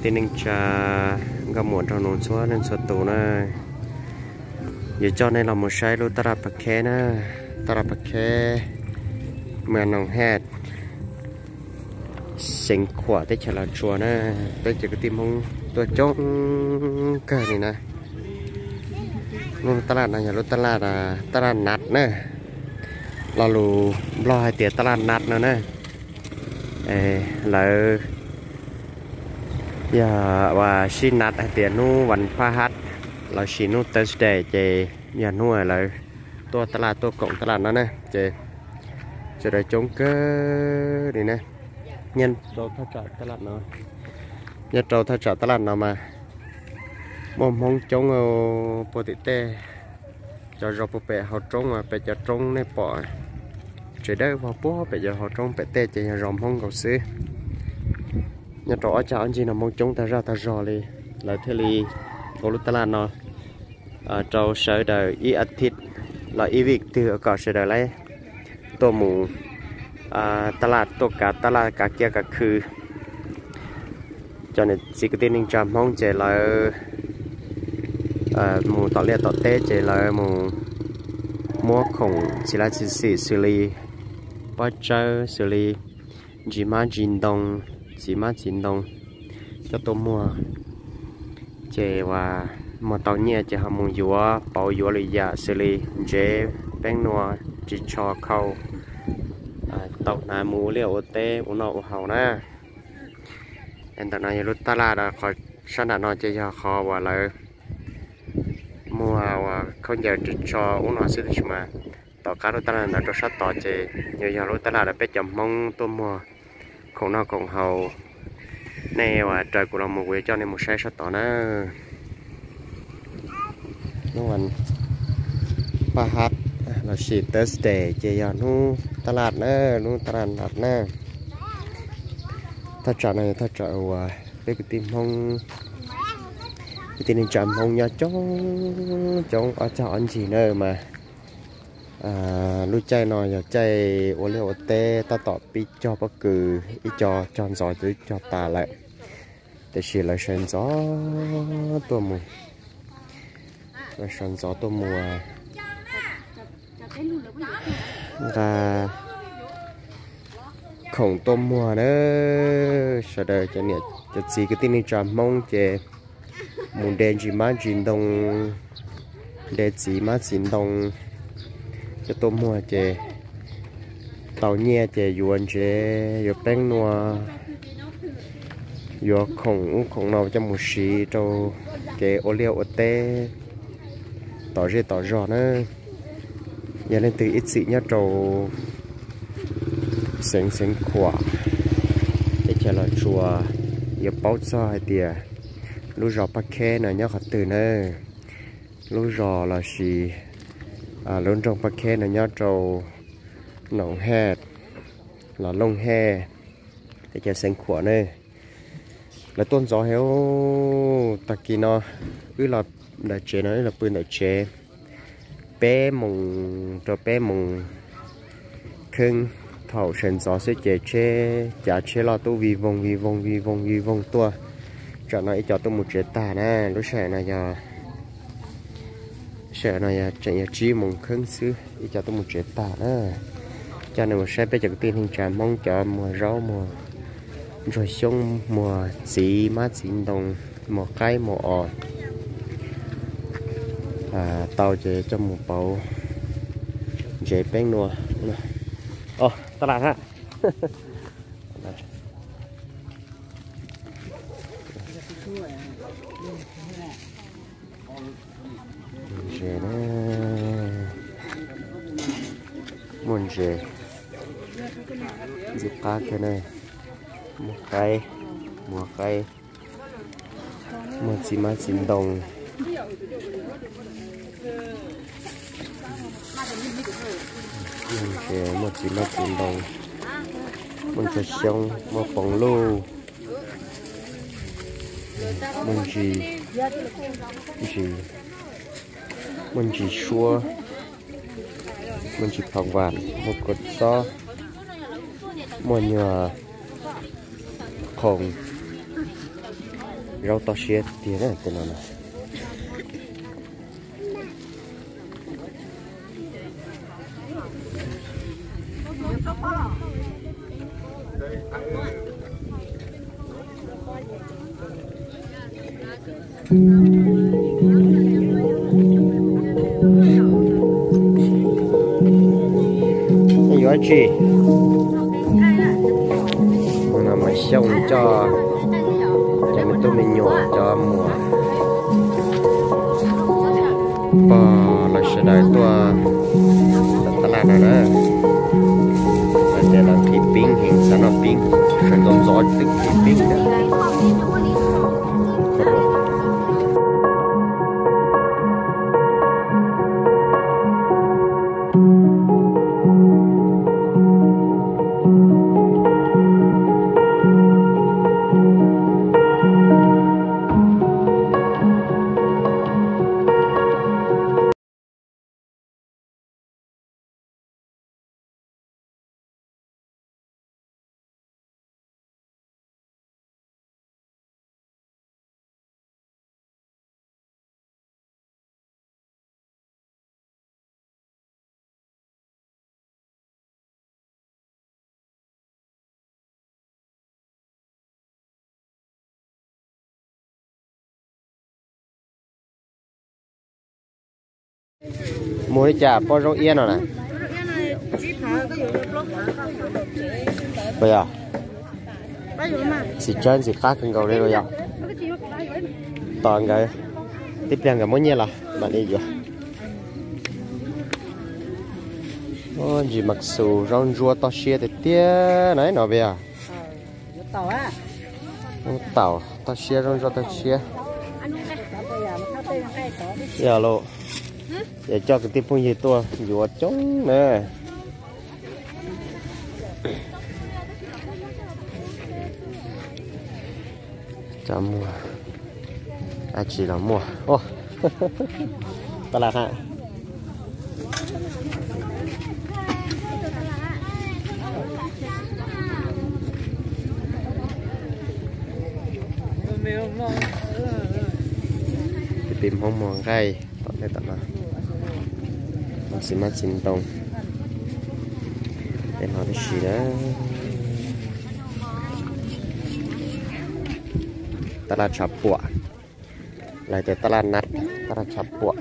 Tib neeg tsa nkauj muam nraug nus txhua leej txhua tus na, yuav coj nej los mus saib lub taj laj Phav Kheb na, taj laj Phav Kheb, mas Noom Hej, xeev Khuam, teb chaws Los Tsuas na. Peb cov kwv tij Hmoob tuaj coob kawg li na. Lub taj laj no yog lub taj laj, taj laj Nat na, lo lus Nplog hais tias taj laj Nat no na. Lawv yog uas sib Nat hais tias hnub Vas Phaj Hab lossis hnub Thursday ces yog hnub lawv tuaj taj laj tuaj koom taj laj no na ces sawv daws coob kawg li na. Nyob rau thaj tsam taj laj no, nyob rau thaj tsam taj laj no mas muaj Hmoob coob puag tim tej, cov zos puag pem hauv roob, pem cov roob nej pom tsev dawb vog puag pem cov hauv roob pem tej ces yog zos Hmoob nkaus xwb. Nyob rau ob cag ob ncig no Hmoob coob tag zaj tag zog li, lawv thiaj li ua lub taj laj no rau sawv daws ib as thiv los ib vij twg kom sawv daws lawv tuaj mus taj laj, tuaj kav taj laj kav kiab kav khw. Cov niam txiv kwv tij neej tsa Hmoob ces lawv mus tom liaj tom teb ces lawv mus muab khoom txiv laj txiv xim xws li pob tsawb, xws li ntsis mab ntsis ntoo, txiv mab txiv ntoo coj tuaj muag. Ces uas muag tau nyiaj ces ho mus yuav pauv yuav lwm yam xws li ntsev, peeb nua, ris tsho, khau, tau hnav mus ua liaj ua teb ua noj ua haus na. Ntawm no yog lub taj laj, qhov sab nram no ces yog qhov uas lawv muag uas khaub ncaws ris tsho ub no xwb, tab sis mas tom qab lub taj laj ntawd rau sab tod ces yuav yog lub taj laj uas peb cov Hmoob tuaj muag khoom noj khoom haus. Nej uas raws kuv los mus kuv yuav coj nej mus saib sab tod na. Hnub Vas Phaj Hab lossis Thursday ces yog hnub taj laj na, hnub taj laj Nat na. Thaj tsam no yog thaj tsam uas peb kwv tij Hmoob, kwv tij neej tsa Hmoob nyob coob coob ob cag ob ncig na mas lub caij no yog caij ua liaj ua teb tab tom pib cog pob kws, ib co cog ntxov twb cog tas lawm, tiam sis lawv sawv ntxov tuaj mus, lawv sawv ntxov tuaj mus nqa khoom tuaj muag na. Sawv daws cov niam cov txiv kwv tij neej tsa Hmoob ces mus de ntsis mab ntsis ntoo, de txiv mab txiv ntoo coj tuaj muag ces tau nyiaj ces yuav ntsev, yuav peeb nua, yuav khoom ub khoom no coj mus siv rau kev ua liaj ua teb tom zej tom zog na. Yog leej twg ib txwm nyob rau xeev Xeev Khuam, teb chaws Los Tsuas, yuav paub txog hais tias lub zos Paj Kheb no nyob qhov twg na. Lub zos lossis lub nroog Paj Kheb no nyob rau Noom Hej, los Looj Hej, teb chaws Xeev Khuam ne. Lawv tuaj ntxov heev. Tag kis no wb los ntawm tsev no, wb los pw ntawm tsev peb moos rau peb moos kheeb. Thaum sawv ntxov xwb ces tsheb, cav tsheb loj tub vij voog vij voog vij voog vij voog tuaj. Tsam no ib co tuaj mus tsev tag na. Lub sij hawm no yog, sij hawm no yog tseem yog tsib moos kheeb xwb ib co tuaj mus tsev tag na. Coj nej mus saib peb cov kwv tij neej tsa Hmoob cov muag zaub, muag ntsuag xyoob, muag txiv mab txiv ntoo, muag qaib muag os. Tau ces coj mus pauv ntsev peeb nua. Os, taj laj hab. Ntses na, muaj ntses ntxim qab kawg na. Muag qaib, muag qaib, muag txiv mab txiv ntoo. Muaj ntses, muaj txiv mab txiv ntoo, muaj ntsuag xyoob, muaj poos luj, muaj ntsis, ntsis, muaj ntsis suab, muaj ntsis pham vas, muaj kua txob, muaj nyuag khoom, Zaub toj siab tiag na tej no na. Yuav tsi? Mus no mas xyoo coj cov me tub me nyuam cov muam pog lawv sawv daws tuaj tab laj no na. Lawv tias lawv qhib peeb heev, xav noj peeb, sawv ntxov ntxov twb qhib peeb. Muag li cas pob zaub iab no na? Puas yog? Ntxim tsawg ntxim qab kawg nkaus li los yog? Tos nkawd tib pliag nkawd muab nyiaj los mam li yuav. Ntsis mas xus zaub ntsuab toj siab tiag tiag na no puas yog? Taum toj siab zaub ntsuab toj siab. Yog los, yog coj kwv tij phooj ywg tuaj yuav coob na. Cov muag dab tsi los muaj. Tab laj ha. Peb Hmoob muag nqaij tom ntej tom no, muag xis mab xis ntoo, peb no tib si na. Tab laj tshav puam, lawv tias tab laj nab, tab laj tshav puam.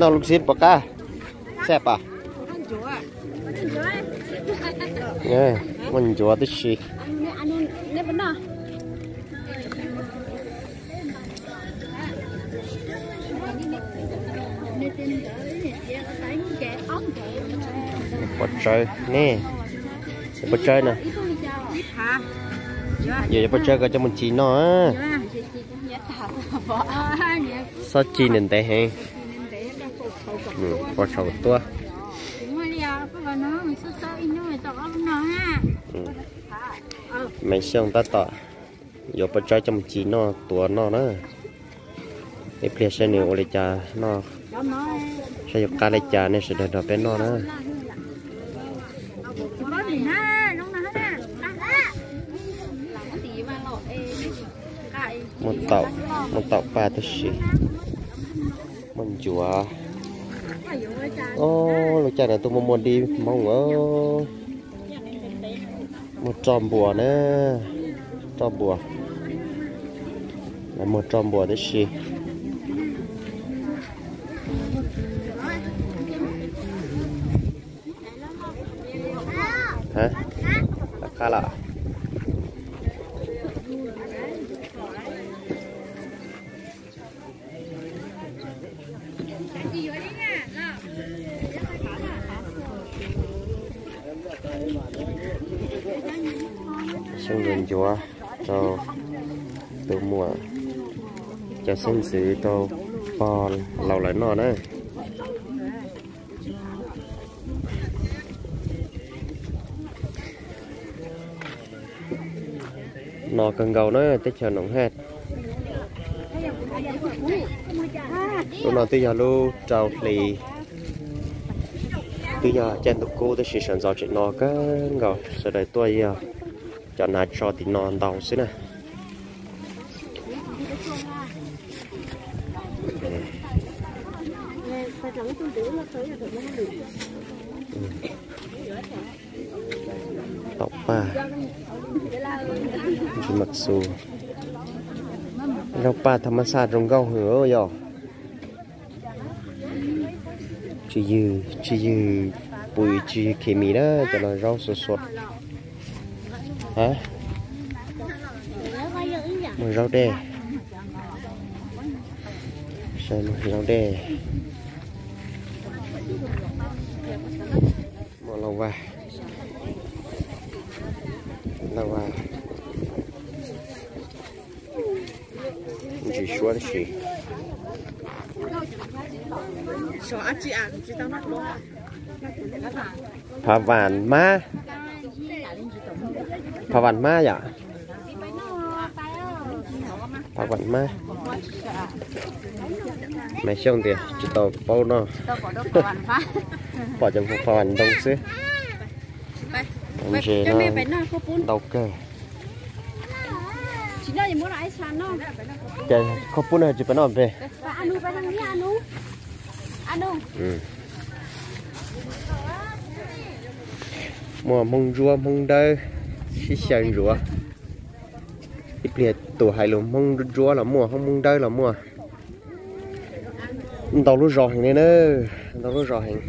Noj lub xib puas qab, xab pas? Muaj ncuav tib si. Pob tsawb ne, pob tsawb na. Yuav cov pob tsawb ko coj mus ci noj. Xob ci ntev ntev heev. Pob tshauv tuab. Maiv Xyooj tab tom yuav pob tsawb coj mus ci noj tuav noj na. Ib pliag saib nws ua li cas noj, saib yuav qab li cas nej sawv daws nrog peb noj na. Muaj taum, muaj taum paj tab sis muaj ncuav. Ob, lub caij no tuaj muaj muaj dib Hmoob os. Muaj roj npuas na, roj npuas, lawv muag roj npuas tib si. Lawv qab lawm. Xyoo ncuav ncuav rau tus muam, cov xeeb ntxwv rau pog laus lawv noj na. No kawg nkaus na teb chaws Noom Haj. Lub no twb yog lub rau hli, twb yog caij ntuj kub tab sis sawv ntxov tseem no kawg nkaus, sawv daws tuaj yog cov hnav tso tim no ntau xwb na. Taum paj, ntsis mam xu, zaub paj tham mas xaj zoo nkauj hwv yog. Tsw ywg, tsw ywg pum, tsw ywg khes mis na, cov no zaub xuav xuav. Muaj zaub dej, saib muaj zaub dej. Muaj lauj vaj, lauj vaj ntsis suab ntsis. Phav vam hmab, phav vam hmab yom. Phav vam hmab. Maiv Xyooj tias tsis tau paub noj, pom cov phav vam ntoo xwb. Ntses no ntau kawg. Ces khaub poob no tsis pab noj npe. Muaj Hmoob Ntsuab Hmoob Dawb sib xyaw ntsuav. Ib pliag tus hais lus Hmoob Ntsuab los muaj, Hmoob Dawb los muaj. Ntau lub zos heev li na, ntau lub zos heev.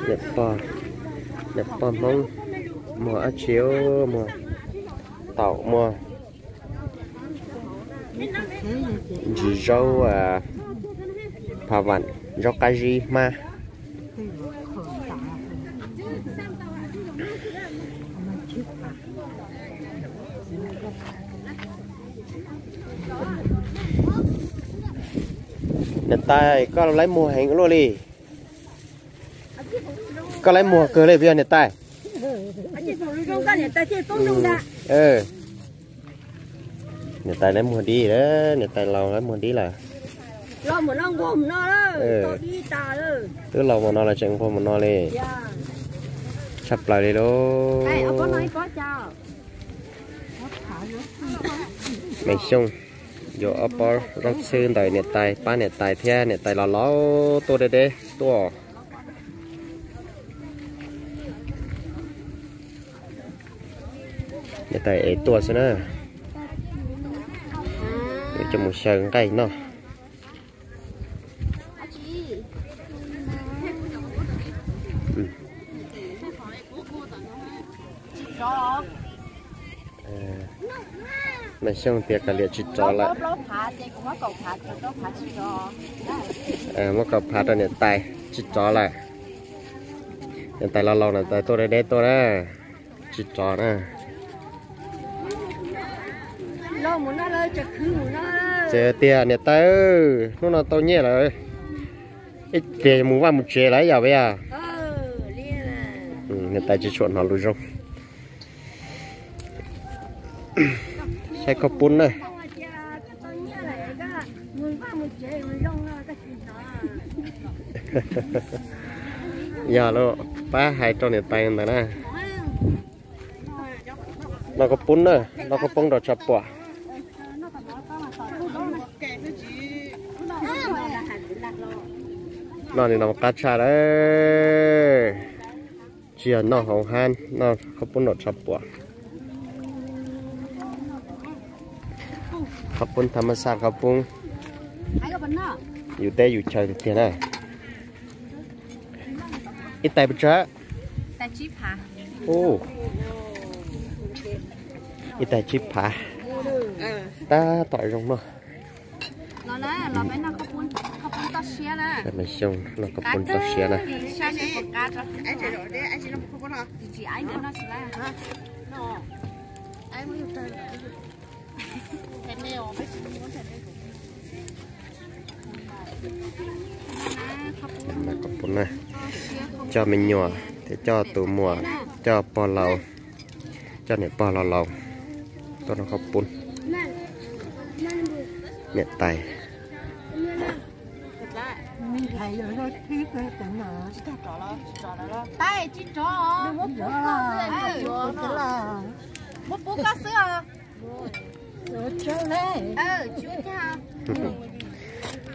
Niam pog, niam pog Hmoob, muag dab tsi, muag taum, muag ntsis zaub, phav vam, zaub qab zib hmab. Niam tais, koj laib muag heev luaj li. Koj laib muag kawg li puas yog niam tais? Niam tais laib muag dib lawm, niam tais laus laib muag dib lawm. Twb laus mus no los tseem nquag mus no li. Tshaj plaws li lauj. Maiv Xyooj yuav ob pob zaub txhwb ntawm niam tais, pab niam tais thiab, niam tais los laus tuaj deb deb tuaj. Niam tais ev tuaj xwb na. Coj mus xyaw nqaij noj. Maiv Xyooj tias kav liam tsis rov lawm. Muab kaum phav rau niam tais tsis rov lawm. Niam tais laus laus, niam tais tuaj deb deb tuaj na, tsis rov na. Txawm tias niam tais, hnub no tau nyiaj lawm, ib pliag mus vaj mus tsev lawm yom, puas yog? Niam tais tsis tshua hnov lus zoo. Saib khaub poob na. Yog lawm, pab hais rau niam tais ntawd na. Noj khaub poob na, noj khaub poob rau tshav puam. Noj li no qab tshaj lawm. Tsis yog noj hauv hab, noj khaub poob nram tshav puam. Khaub poob tham mas xaj, khaub poob yus teb yus chaw tiag tiag na. Ib tais puas tsawg? Ib tais tsib phav. Tab tom zoo no. Maiv Xyooj noj khaub poob toj siab na. Coj me nyuam thiab coj tus muam, coj pog laus, coj niam pog laus laus tuaj noj qhaub poob. Niam tais. Muab pub koj xwb os.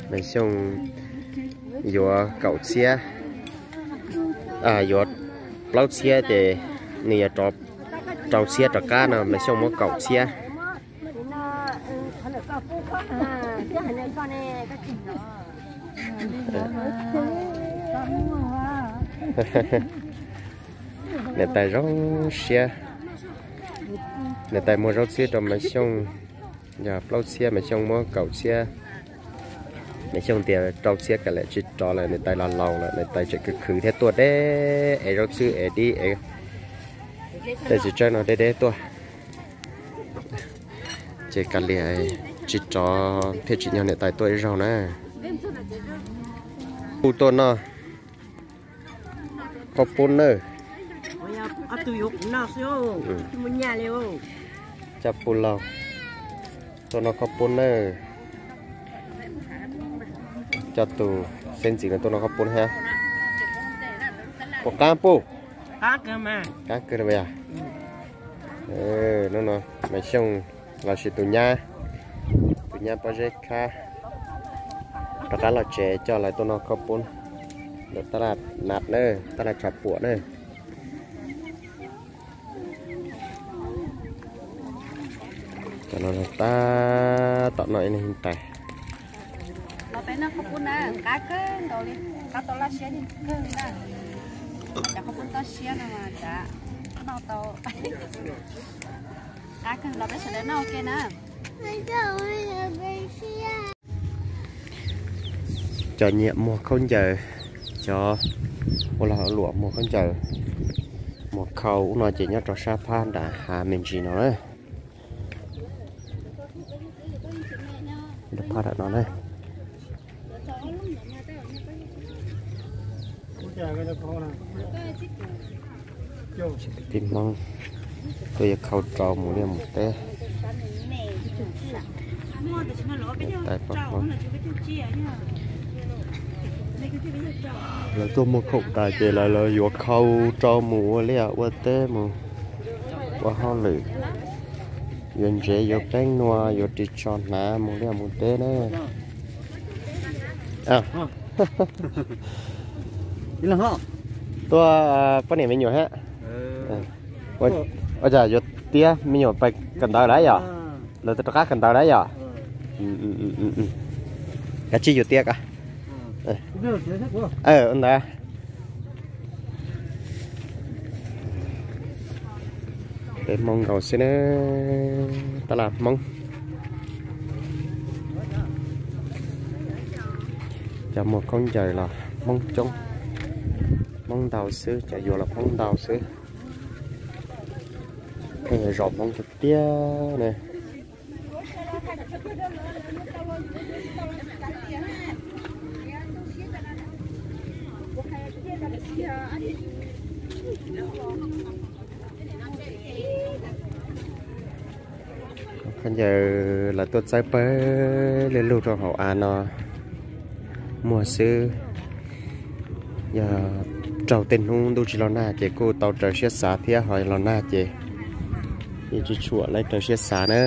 Mas Xyooj yuav kaum txhiab, yuav plaub txhiab ces nws yuav rau txhiab rov qab no, mas Xyooj muab kaum txhiab. Niam tais zoo siab. Niam tais muag zaub txhiab rau mas Xyooj yog plaub txhiab, mas Xyooj muab kaum txhiab. Mas Xyooj tias rau txhiab kav liam tsis rov lawm, niam tais los laus lawm, niam tais tseem khwv khwv thiab tuaj deb es zaub txhiab es dib es tej txiv tsawb no deb deb tuaj. Ces kav liam tsis rov thiaj tsim nyog niam tais tuaj ib zaug na. Pub tuaj noj qhaub poob nawb. Coj pub laug tuaj noj qhaub poob nawb. Coj tus xeeb ntxwv no tuaj noj qhaub poob thiab. Puas qab pub? Qab kawg li yog. Hnub no mas Xyooj los sis tus nyab, tus nyab pob zeb khab rov qab los tsev coj lawv tuaj noj qhaub poob ntawm tab laj nat na, tab laj tshav puam na. Cov no tab tom noj ib leeg tais. Los peb noj qhaub poob na, qab kawg nkaus li, qab tau laj siab kawg na. Cov qhaub poob toj siab no mas noj tau. Qab kawg, los peb sawv daws noj ua ke na. Cov nyiam muag khaub ncaws, cov ua lag luam muag khaub ncaws, muag khau ub no ces nyob rau sab phab nram hav me ntsis no na. Phab nram no na. Kwv tij Hmoob tuaj yuav khau rau mus liaj mus teb. Lawv tuaj muag khoom tas ces lawv yuav khau rau mus ua liaj ua teb, mus ua hauj lwm, yuav ntsev yuav peeb nua, yuav ris tsho hnav mus liaj mus teb na. Tuaj poj niam me nyuam thiab. Ua cas yuav tiab me nyuam pais kawm ntawv lawm yom? Lawv rov qab kawm ntawv lawm yom? Kav tsij yuav tiab ko. Ntawd peb Hmoob nkaus xwb na, tab laj Hmoob. Cov muag khaub ncaws los Hmoob coob, Hmoob ntau xwb, cov yuav los Hmoob ntau xwb. Pheej yog zos Hmoob tiag tiag na. Khaub ncaws lawv tuaj txawb pawg lug lug rau hauv av no muag xwb. Yog raug tej hnub ntuj tsis los nag ces kuj tau raws siab xav thiab, ho los nag ces yeej tsis tshua raws siab xav na.